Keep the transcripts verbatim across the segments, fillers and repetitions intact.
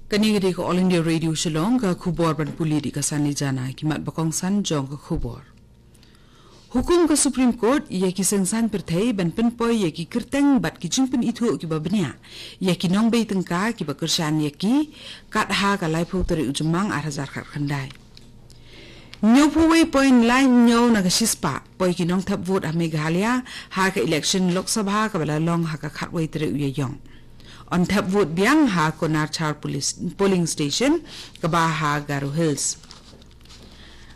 Kane ka dei ka All India Radio Shillong, ka khubor ban pule da ka Sani Jana, ki mat ba kongsan jong ka khubor. Hukum ka Supreme Court ïa ki seng saiñ pyrthei ban pynpoi ïa ki kyrteng bad ki jingpynithuh kiba bniah ïa ki nongbei tyngka kiba kyrshan ïa ki, kat ha ka laiphew tarik u Jymmang ar hajar khatkhyndai. Hynñiewphew wei point lai hynñiew na ka shispah poi ki nongthep vote ha Meghalaya ha ka election Lok Sabha kaba la long ha ka khatwei tarik u Ïaïong. Yn thep vote biang ha Konarchar Police Polling Station kaba ha Garo Hills.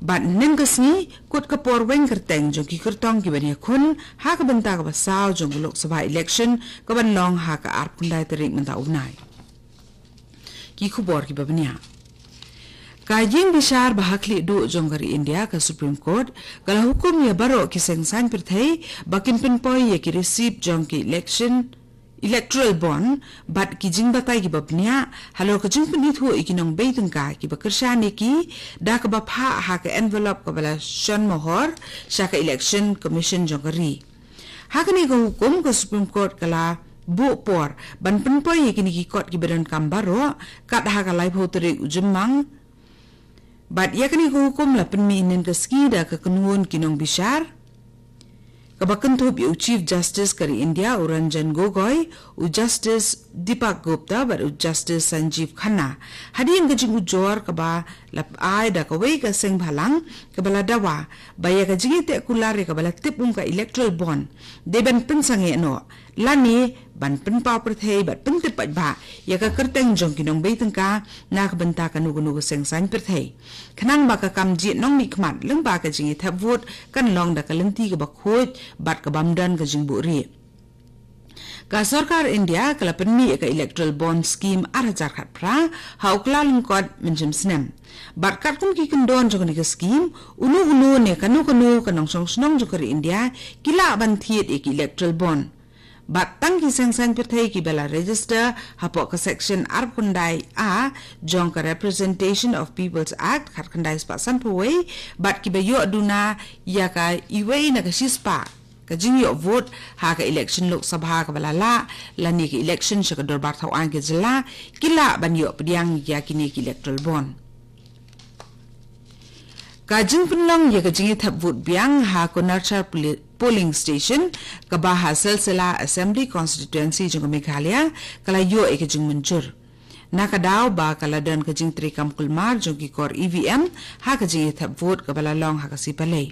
Bad hynnin ka sngi, kut ka por weng kyrteng jong ki kyrtong kiban ïakhun ha ka bynta kaba saw jong ka Lok Sabha election kaban long ha ka arphew khyndai tarik mynta u bnai. Ki khubor kiba bniah. Ka ïing bishar ba ha khlieh duh jong ka ri India, ka Supreme Court, ka la hukum ïa baroh ki seng saiñ pyrthei ba kin pynpoi ïa ki receipt jong ki election, electoral bond, bad ki jingbatai kiba bniah halor ka jingpynithuh ïa ki nongbei tyngka kiba kyrshan ïa ki da kaba phah ha ka envelope kaba la shon mohor sha ka Election Commission jong ka ri. Ha kane ka hukum, ka Supreme Court ka la buh por ban pynpoi ïa kine ki kot kiba donkam baroh kat ha ka laiphew tarik u Jymmang. Bad ïa kane ka hukum la pynmih hynnin ka sngi da ka kynhun ki nongbishar kaba kynthup ïa u Chief Justice ka ri India, u Ranjan Gogoi, u Justice Deepak Gupta bad u Justice Sanjiv Khanna, hadien ka jingujor kaba la ai da kawei ka seng bhalang kaba la dawa ba ïa ka jingïateh kular ïa kaba la tip kum ka electoral bond dei ban pynsangeh noh lane ban pynpaw pyrthei bad pyntip paidbah ïa ka kyrteng jong ki nongbei tyngka na ka bynta kano kano ka seng saiñ pyrthei, khnang ba ka kam jied nongmihkhmat lyngba ka jingïathep vote kan long da ka lynti kaba khuid bad ka bym don ka jingbuhrieh. Ka sorkar India ka la pynmih ïa ka Electoral Bond Scheme ar hajar khatphra ha u Kyllalyngkot mynshem snem. Bad katkum ki kyndon jong kane ka scheme, uno uno ne kano kano ka nongshong shnong jong ka ri India ki lah ban thied ïa ki electoral bond. Bad tang ki seng saiñ pyrthei kiba la register hapoh ka section arphew khyndai A jong ka Representation of People's Act khatkhyndai spah sanphew wei, bad kiba ïoh duna ïa ka iwei na ka shispah ka jingïoh vote ha ka election Lok Sabha kaba la lah, lane ka election sha ka dorbar thaw aiñ ka jylla, ki lah ban ïoh pdiang ïa kine ki electoral bond. Ka jingpynlong ïa ka jingïathep vote biang ha Konarchar Poli-, Polling Station, kaba ha Silsila Assembly Constituency jong ka Meghalaya, ka la ïoh ïa ka jingmynjur. Na ka daw ba ka la don ka jingtrei kam kulmar jong ki kor E V M ha ka jingïathep vote kaba la long ha ka sngi Palei.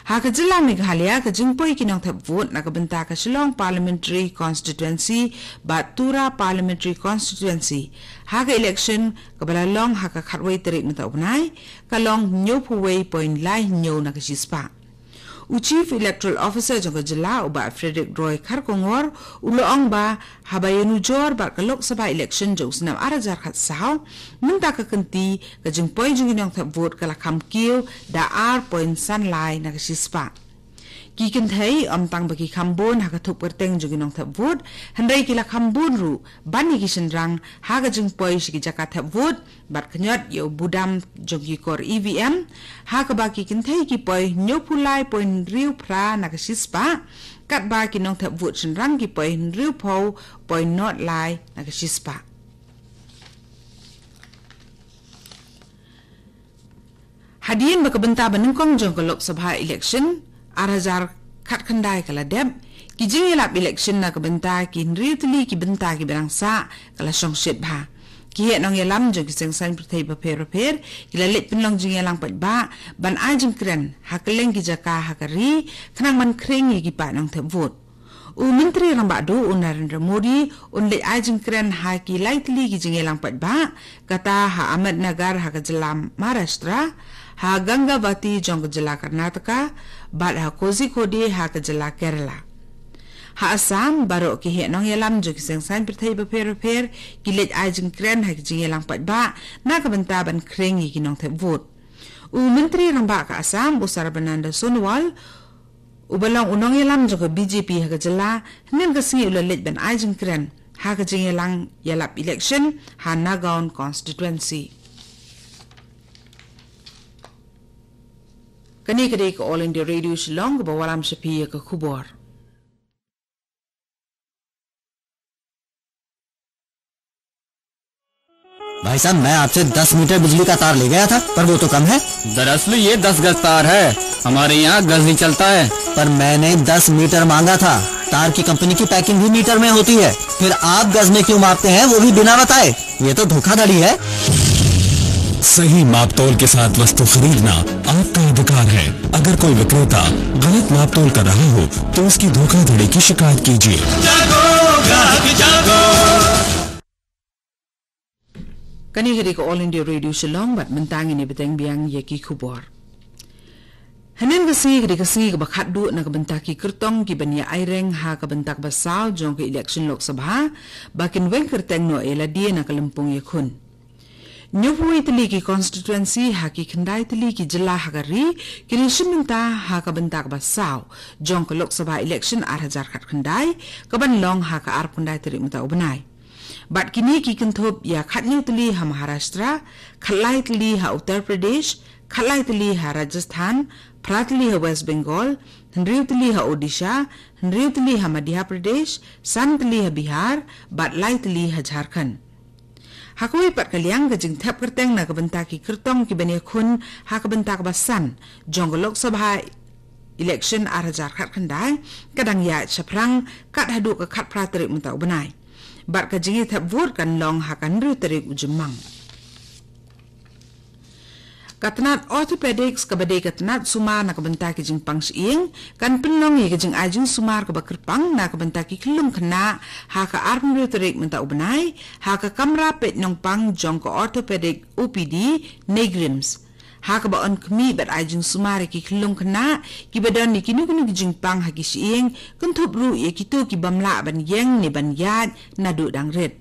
Ha ka jylla Meghalaya, ka jingpoi ki nongthep vote na ka bynta ka Shillong Parliamentary Constituency bad Tura Parliamentary Constituency ha ka election kaba la long ha ka khatwei tarik mynta u bnai, ka long hynñiewphew wei point lai hynñiew na ka shispah. U Chief Electoral Officer jong ka jylla, u Bah Frederick Roy Kharkongor, u la ong ba haba ïanujor bad ka Lok Sabha election jong u snem ar hajar khatsaw, mynta ka kynti ka jingpoi jong ki nongthep vote ka la kham kiew da ar point san lai na ka shispah. Ki kynthei ym tang ba ki kham bun ha ka thup kyrteng jong ki nongthep vote, hynrei ki la kham bun ruh ban ïa ki shynrang ha ka jingpoi sha ki jaka thep vote, bad khñiot ïa u budam jong ki kor E V M, ha kaba ki kynthei ki poi hynñiewphew lai point hynriew phra na ka shispah, katba ki nongthep vote shynrang ki poi hynriewphew point nod lai na ka shispah. Hadien ba ka bynta ba nyngkong jong ka Lok Sabha election ar hajar khatkhyndai ka la dep, ki jingïalap election na ka bynta ki hynriew tylli ki bynta kiba dang sah ka la shong shit bha. Ki heh nongïalam jong ki seng saiñ pyrthei bapher bapher ki la leit pynlong jingïalang paidbah ban ai jingkren ha kylleng ki jaka ha ka ri, khnang ban khring ïa ki paid nongthep vote. U Myntri Rangbah Duh u Narendra Modi un leit ai jingkren ha ki lai tylli ki jingïalang paidbah, kata ha Ahmednagar ha ka jylla Maharashtra, ha Gangavati jong ka jylla Karnataka, bad ha Kozhikode ha ka jylla Kerala. Ha Assam, baroh ki heh nongïalam jong ki seng saiñ pyrthei bapher bapher ki leit ai jingkren ha ki jingïalang paidbah na ka bynta ban khring ïa ki nongthep vote. U Myntri Rangbah ka Assam, u Sarbananda Sonowal, uba long u nongïalam jong ka B J P ha ka jylla, hynnin ka sngi u la leit ban ai jingkren ha ka jingïalang ïalap election ha Nagaon constituency. Kane ka dei ka All India Radio Shillong, kaba wallam sha phi ïa ka khubor. भाई साहब, मैं आपसे दस मीटर बिजली का तार ले गया था, पर वो तो कम है। दरअसल ये दस गज तार है, हमारे यहाँ गज नहीं चलता है। पर मैंने दस मीटर मांगा था। तार की कंपनी की पैकिंग भी मीटर में होती है, फिर आप गज में क्यों मापते हैं, वो भी बिना बताए? ये तो धोखाधड़ी है। सही मापतोल के साथ वस्तु खरीदना आपका अधिकार है। अगर कोई विक्रेता गलत मापतोल कर रहा हो, तो उसकी धोखाधड़ी की शिकायत कीजिए। Kane ka dei ka All India Radio Shillong, bad mynta ngin ïa bteng biang ïa ki khubor. Hynnin ka sngi ka dei ka sngi kaba khatduh na ka bynta ki kyrtong kiban ïa aireng ha ka bynta kaba saw jong ka election Lok Sabha, ba kin weng kyrteng noh ïa lade na ka lympung ïakhun. Hynñiewphew wei tylli ki constituency ha ki khyndai tylli ki jylla ha ka ri kin ïashim bynta ha ka bynta kaba saw jong ka Lok Sabha election ar hajar khatkhyndai, kaban long ha ka arphew khyndai tarik mynta u bnai. Bad kine ki kynthup ïa khathynñiew tylli ha Maharashtra, khatlai tylli ha Uttar Pradesh, khatlai tylli ha Rajasthan, phra tylli ha West Bengal, hynriew tylli ha Odisha, hynriew tylli ha Madhya Pradesh, san tylli ha Bihar, bad lai tylli ha Jharkhand. Ha kawei pat ka liang, ka jingthep kyrteng na ka bynta ki kyrtong kiban ïakhun ha ka bynta kaba san jong ka Lok Sabha election ar hajar khatkhyndai ka dang ïaid shaphrang kat haduh ka khatphra tarik mynta u bnai. Bad ka jingïathep vote kan long ha ka hynriew tarik u Jymmang. Ka tnat orthopedics kaba dei ka tnat sumar na ka bynta ki jingpang shyieng kan pynlong ïa ka jingai jingsumar kaba kyrpang na ka bynta ki khyllung khynnah ha ka arphew hynriew tarik mynta u bnai ha ka kamra peit nongpang jong ka orthopedic O P D NEIGRIHMS. Ha kaba yn khmih bad ai jingsumar ïa ki khyllung khynnah kiba don ïa kino kino ki jingpang ha ki shyieng, kynthup ruh ïa kito ki bym lah ban ïeng ne ban ïaid naduh dang rit.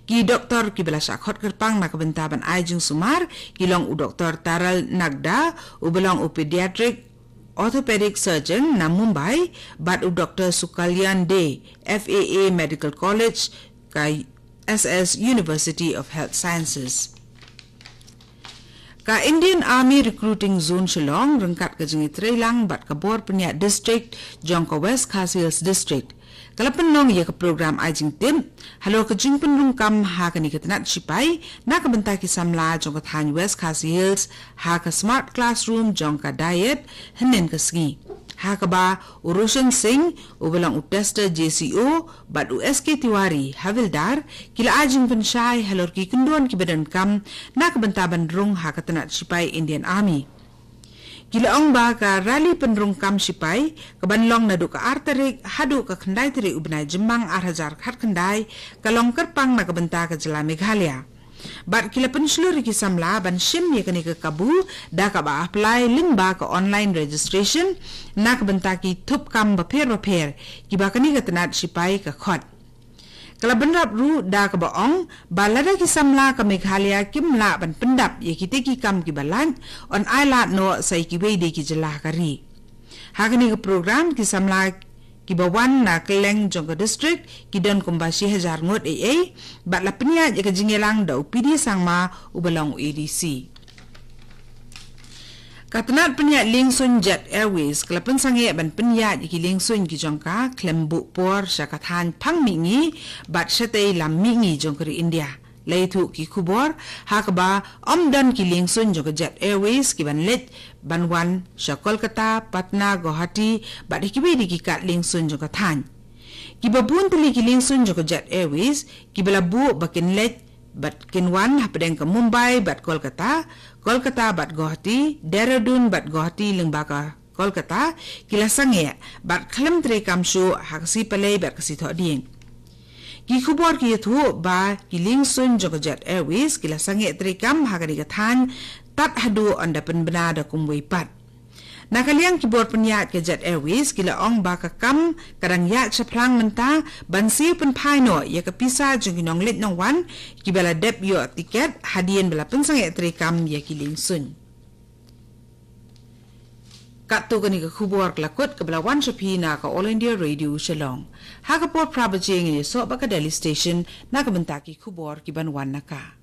Ki doktor kiba la shah khot kyrpang na ka bynta ban ai jingsumar ki long u Doktor Taral Nagda, uba long u pediatric orthopedic surgeon na Mumbai, bad u Doktor Sukalyan Dey, F A A Medical College, ka S S University of Health Sciences. Ka Indian Army Recruiting Zone Shillong ryngkat ka jingïatreilang bad ka bor pynïaid district jong ka West Khasi Hills District ka la pynlong ïa ka program ai jingtip halor ka jingpynrung kam ha kane ka tnat shipai na ka bynta ki samla jong ka thaiñ West Khasi Hills ha ka Smart Classroom jong ka DIET hynnin ka sngi. Ha kaba u Roshan Singh, uba long u tester J C O, bad u S K Tiwari, Havildar, ki la ai jingpynshai halor ki kyndon kiba donkam na ka bynta ban rung ha ka tnat shipai Indian Army. Ki la ong ba ka rally pynrung kam shipai kaban long naduh ka ar tarik haduh ka khyndai tarik u bnai Jymmang ar hajar khatkhyndai ka long kyrpang na ka bynta ka jylla Meghalaya. Bad ki la pynshlur ïa ki samla ban shim ïa kane ka kabu da kaba apply lyngba ka online registration na ka bynta ki thup kam bapher bapher kiba kane ka tnat shipai ka khot. Ka la bynrap ruh da kaba ong ba lada ki samla ka Meghalaya kim lah ban pyndap ïa kite ki kam kiba lait, yn ailad noh sa ïa kiwei de ki jylla ha ka ri. Ha kane ka program ki samla kiba wan na kylleng jong ka district ki don kumba shi hajar ngut ei ei, bad la pynïaid ïa ka jingïalang da u P D Sangma uba long u A D C. Ka tnat pynïaid liengsuiñ Jet Airways ka la pynsangeh ban pynïaid ïa ki liengsuiñ ki jong ka khlem buh por sha ka thaiñ phang mihngi bad shatei lam mihngi jong ka ri India. La ïathuh ki khubor ha kaba ym don ki liengsuiñ jong ka Jet Airways kiban leit ban wan sha Kolkata, Patna, Guwahati bad ïa kiwei de ki kad liengsuiñ jong ka thaiñ. Kiba bun tylli ki liengsuiñ jong ka Jet Airways kiba la buh ba kin leit bad kin wan hapdeng ka Mumbai bad Kolkata, Kolkata bad Guwahati, Dehradun bad Guwahati lyngba ka Kolkata, ki la sangeh bad khlem treikam shuh ha ka sngi Palei bad ka sngi Thohdieng. Ki khubor ki ïathuh ba ki liengsuiñ jong ka Jet Airways ki la sangeh treikam ha kane ka thaiñ tad haduh ynda pynbna da kumwei pat. Na ka liang ki bor pynïaid ka Jet Airways ki la ong ba ka kam ka dang ïaid shaphrang mynta ban siew pynphai noh ïa ka pisa jong ki nongleit nongwan kiba la dep ïoh tiket hadien ba la pynsangeh treikam ïa ki liengsuiñ. Katto kane ka khubor ka la kut kaba la wan sha phi na ka All India Radio Shillong. Ha ka por phra baje ngin ïasoh bad ka Delhi Station na ka bynta ki khubor kiban wan na ka.